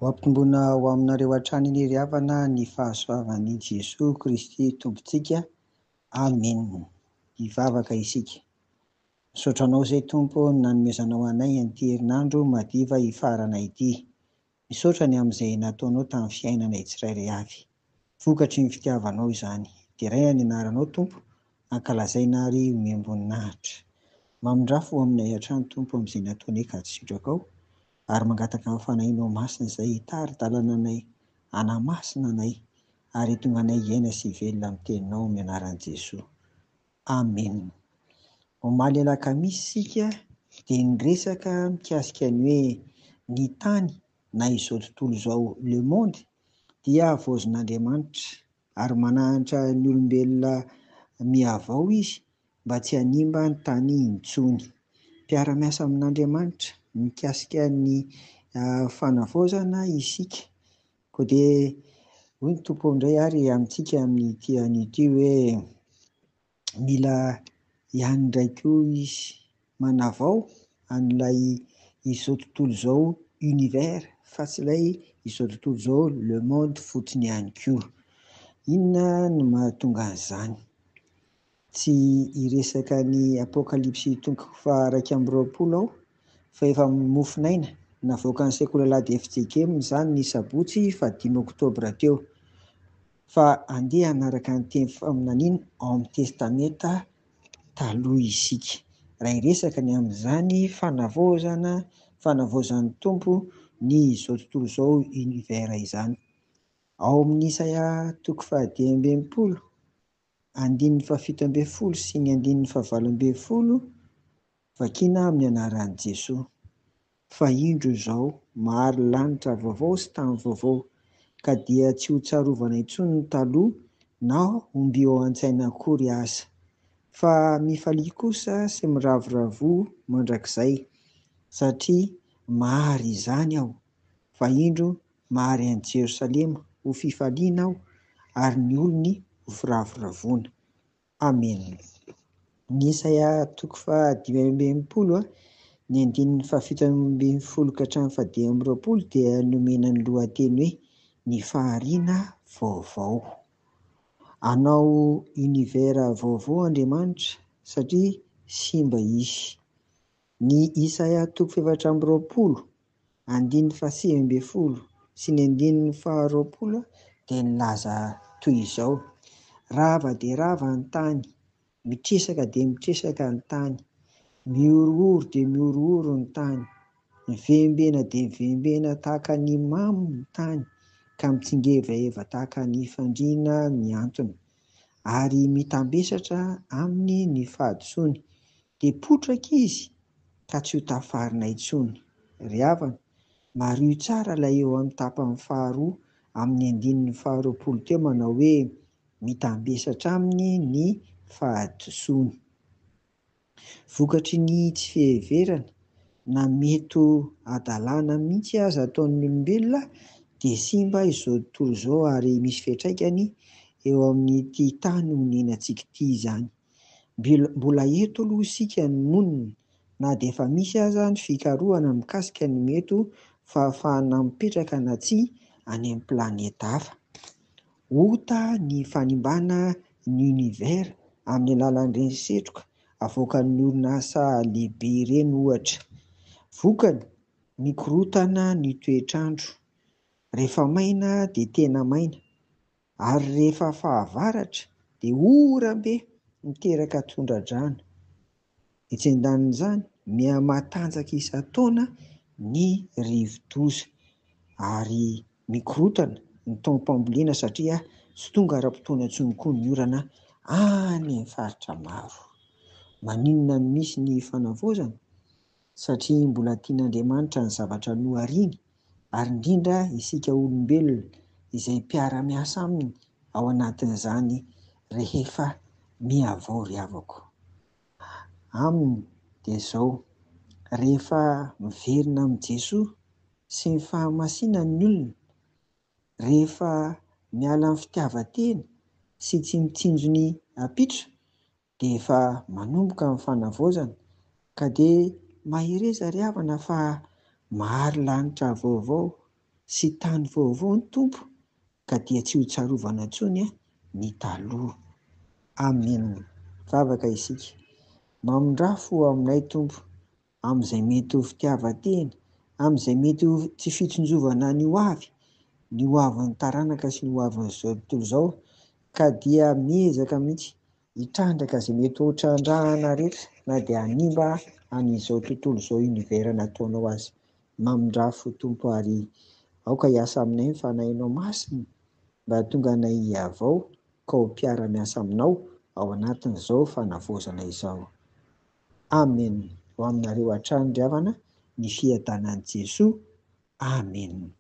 Ho ampitomboina ho aminareo hatrany anie ry havana ny fahasoavan'i Jesoa Kristy Tompontsika. Amena. Hivavaka isika. Misaotra Anao izay Tompo ny nanomezanao anay an'ity herinandro madiva hifarana ity. Misaotra ny amin'izay nataonao tamin'ny fiainanay tsirairay avy. Vokatry ny fitiavanao izany. Deraina ny anaranao Tompo, ankalazaina ary omem-boninahitra. Mamindrafo ho aminay hatrany Tompo amin'izay nataonay ka tsy sitrakao, ary mangataka ny Fanahinao Masina izay hitari-dalana anay, hanamasina anay, ary hitonga anay hiaina sy hivelona amin'ny Teninao amin'ny anaran'i Jesoa. Amena. Omaly alakamisy isika dia niresaka mikasika ny hoe ny tany na izao tontolo izao, le monde, dia havaozin'Andriamanitra ary mananatra ny olombelona mihavao izy mba tsy hanimba ny tany intsony. Mpiara-miasa amin'Andriamanitra mikasika ny fanavaozana isika. Koa dia hoy ny Tompo indray ary amintsika amin'ity anio ity hoe mila ihany indray koa izy manavao an'ilay izao tontolo izao univers fa tsy ilay izao tontolo izao le monde fotsiny ihany koa. Inona no mahatonga an'izany? Tsy hiresaka ny Apokalypsy toko faha-21 aho fa efa mofon'aina navoakan'ny sekoly alahady FJKM izany ny sabotsy fahadimy oktobra teo. Fa andeha hanaraka ny teny faminaniana ao amin'ny Testamenta Taloha isika. Raha hiresaka ny amin'izany fanavaozana, fanavaozan'ny Tompo ny izao tontolo izao univers izany. Ao amin'ny Isaia toko faha-65, andininy fahafito ambin'ny folo sy ny andininy fahavalo ambin'ny folo, Vakiana amin'ny anaran'i Jesoa. Fa indro izao, mahary lanitra vaovao sy tany vaovao, ka dia tsy ho tsarovana intsony ny taloha na omby eo an-tsaina akory aza. Fa mifalia kosa sy miravoravoa mandrakizay, satria mahary izany Aho. Fa indro, mahary an'i Jerosalema ho fifaliana Aho, ary ny olony ho firavoravoana. Amena. Ny Isaia toko faha-65, ny andininy faha-17 ka hatramin'ny faha-25 dia nomena ny lohateny hoe Ny fahariana vaovao. Hanao univers vaovao Andriamanitra satria simba izy. Ny Isaia toko faha-24, andininy faha-19 sy ny andininy faha-20 dia nilaza toy izao, Rava dia rava ny tany, mitresaka dia mitresaka ny tany, mihorohoro dia mihorohoro ny tany, mivembena dia mivembena tahaka ny mamo ny tany, ka mitsingevaheva tahaka ny fandriana mihantona, ary mitambesatra aminy ny fahadisoany, dia potraka izy ka tsy ho tafarina intsony. Ry havana, mariho tsara ilay eo amin'ny tapany faharoa amin'ny andininy faharoapolo teo manao hoe mitambesatra aminy ny fahadisoany. Vokatry ny tsy fiheverana na mety ho hadalana mihitsy aza ataon'ny olombelona dia simba izao tontolo izao ary misy fiantraikany eo amin'ity tany onenantsika ity izany. Mbola eto aloha isika no monina na dia efa misy aza ny fikarohana mikasika ny mety ho fahafahana mipetraka na tsia any amin'ny planeta hafa. Ota ny fanimbana ny univers amin'ny alalan'ireny setroka avoakan'ny orinasa lehibe ireny ohatra. Vokany, mikorontana ny toetr'andro. Rehefa maina dia tena maina. Ary rehefa fahavaratra dia oram-be miteraka tondra-drano. Etsy andanin'izany, miha-matanjaka isan-taona ny rivo-doza ary mikorontana ny taom-pambolena satria tsy tonga ara-potoana intsony koa ny orana any amin'ny faritra maro. Maninona no misy ny fanavaozana? Satria mbola tian'Andriamanitra ny zavatra nohariany ary indrindra isika olombelona izay mpiara-miasa aminy ao anatin'izany rehefa mihavao ry havako. Aminy dia izao, rehefa miverina amin'i Jesoa sy ny fahamasinany ny olona, rehefa miala amin'ny fitiavan-tena sy tsy mitsinjo ny ampitso dia efa manomboka ny fanavaozana ka dia mahereza ry havana fa mahary lanitra vaovao sy tany vaovao ny Tompo ka dia tsy ho tsarovana intsony ny taloha. Amen. Vavaka isika. Mamindrà fo aminay Tompo amin'izay mety ho fitiavan-tena, amin'izay mety ho tsy fitsinjovana ny ho avy, ny ho avin'ny taranaka sy ny ho avin'izao tontolo izao, ka dia miezaka mihitsy hitrandraka izay mety ho trandrahana rehetra na dia hanimba an'izao tontolo izao univers nataonao aza. Mamindrà fo Tompo ary aoka hiasa aminay ny Fanahinao Masina mba hahatonga anay hihavao ka ho mpiara-miasa aminao ao anatin'izao fanavaozana izao. Amen. Ho aminareo hatrany ry havana ny fiadanan'i Jesoa. Amen.